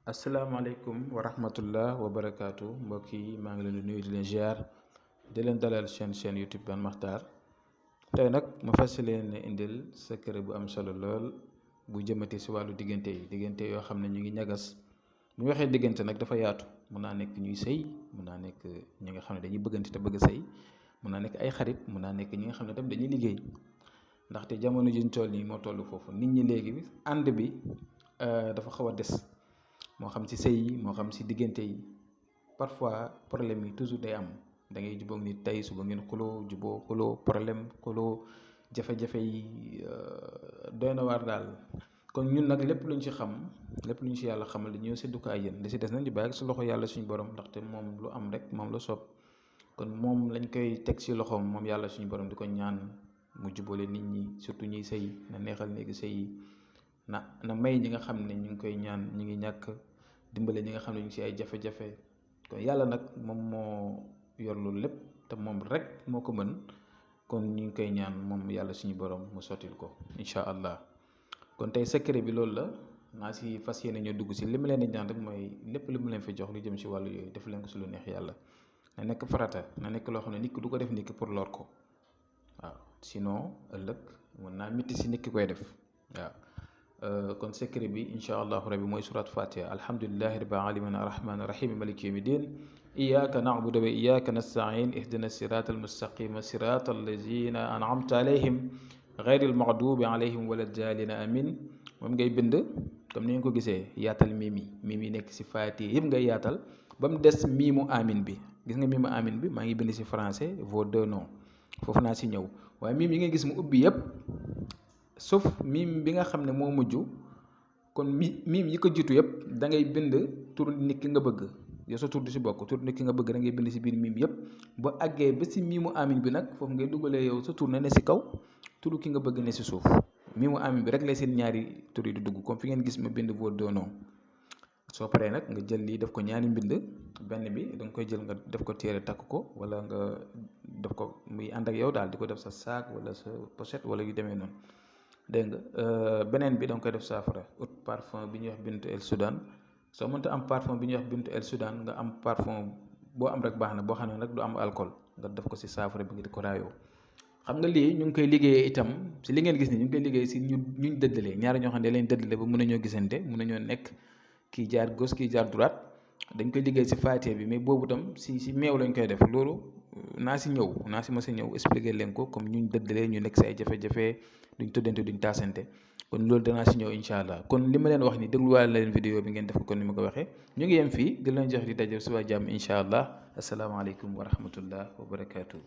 asalaamaaleykum wa rahmatullah wa barakaatu mbokk yi maa ngi leen di nuyu di leen ziar di leen dalal chaîne YouTube Ban Makhtar tey nag ma fas leen indil secret bu am solo lool bu jëmate si wàllu diggante yoo xam ne ñu ngi ñagas bu ñu waxee diggante nag dafa yaatu mun naa nekk ñuy sëy mun naa nekk ñi nga xam ne dañuy bëggante te bëgg a sëy mun naa nekk ay xarit mun naa nekk ñi nga xam ne tam dañuy liggéey ndaxte jamono ji ñu toll nii moo toll foofu nit ñi léegi ànd bi dafa xaw a des. moo xam ci sëy yi moo xam ci diggante yi parfois problème yi toujours day am da ngay jubóog nit tey suba ngeen xuloo problème xuloo jafe-jafe yi doy na waar daal kon ñun nag lépp luñ ci xam lépp luñ ci yàlla xamal dañoo séddu ko ay yéen li ci des nañ di bàyyi ci loxo yàlla suñu borom ndaxte moom lu am rek moom la soob kon moom lañ koy teg ci loxoom moom yàlla suñu borom di ko ñaan mu jubóole nit ñi surtout ñuy sëy na neexal néegi sëy yi na may ñi nga xam ne ñu ngi koy ñaan ñu ngi ñàkk dimbale ñi nga xam ne ñu ngi ci ay jafe-jafe kon yàlla nag moom moo yor loolu lépp te moom rek moo ko mën kon ñu ngi koy ñaan moom yàlla suñu borom mu sottil ko incha allah kon tey secret bi loolu la naa si fas yéene ñoo dugg si li ma leen di ñaan rek mooy lépp li mu leen fi jox lu jëm si wàllu yooyu def leen ko si lu neex yàlla na nekk farata na nekk loo xam ne nit ki du ko def nit ki pour lor ko waaw sinon ëllëg mën naa métti si nit ki koy def waaw. kon secret bi incha allahu rabbi mooy surat fatiha alhamdulilahi rabbil alamin arrahmani rahim maliki yawmi din iyaka na'budu wa iyaka nasta'in ihdina sirata almustaqima sirata allazina an'amta alayhim ghayril maghdubi alayhim wala ddaalina amin moom ngay bind comme ni ngeen ko gisee yaatal miim yi nekk si fatiha yëpp ngay yaatal ba mu des miimu amin bi gis nga miimu amin bi maa ngi bind si français vos deux noms foofu naa si ñëw waaye miim yi nga gis mu ubbi yëpp sauf miim bi nga xam ne moo mujj kon miim yi ko jiitu yëpp da ngay bind tur nit ki nga bëgg yow sa tur du si bokk tur nit ki nga bëgg da ngay bind si biir miim yëpp ba àggee ba si miimu amin bi nag foofu ngay dugalee yow sa tur na ne si kaw turu ki nga bëgg ne si suuf miimu amin bi rek lay seen ñaari tur yi di dugg comme fi ngeen gis ma bind vos deux noms soo paree nag nga jël lii def ko ñaari mbind benn bi da nga koy jël nga def ko téere takk ko wala nga def ko muy ànd ak yow daal di ko def sa saak wala sa pochette wala yu demee noonu. dégg nga beneen bi da nga koy def saafara ut parfum bi ñuy wax bintu el Soudan soo mënta am parfum bi ñuy wax bintu el Soudan nga am parfum boo am rek baax na boo xam ne nag du am alcool nga def ko si saafara bi nga di ko raayoo xam nga lii ñu ngi koy liggéeyee itam si li ngeen gis ni ñu ngi koy liggéey si ñuñ dëddalee ñaari ñoo xam ne leen dëddale ba mën a ñoo gisante mën a ñoo nekk kii jaar gauche kii jaar droite dañ koy liggéey si faatiha bi mais boobu tam si meew lañ koy def loolu naa si mos a ñëw expliquer leen ko comme ñuñ dëddalee ñu nekk si ay jafe-jafe duñ tuddante duñ taasante kon loolu danaa si ñëw incha allah kon li ma leen wax ni dégluwaale leen vidéo bi ngeen def ko kon ni ma ko waxee ñu ngi yem fii di leen jox di daje suba jàmm incha allah asalaamaaleykum wa rahmatullah wa barakaatu.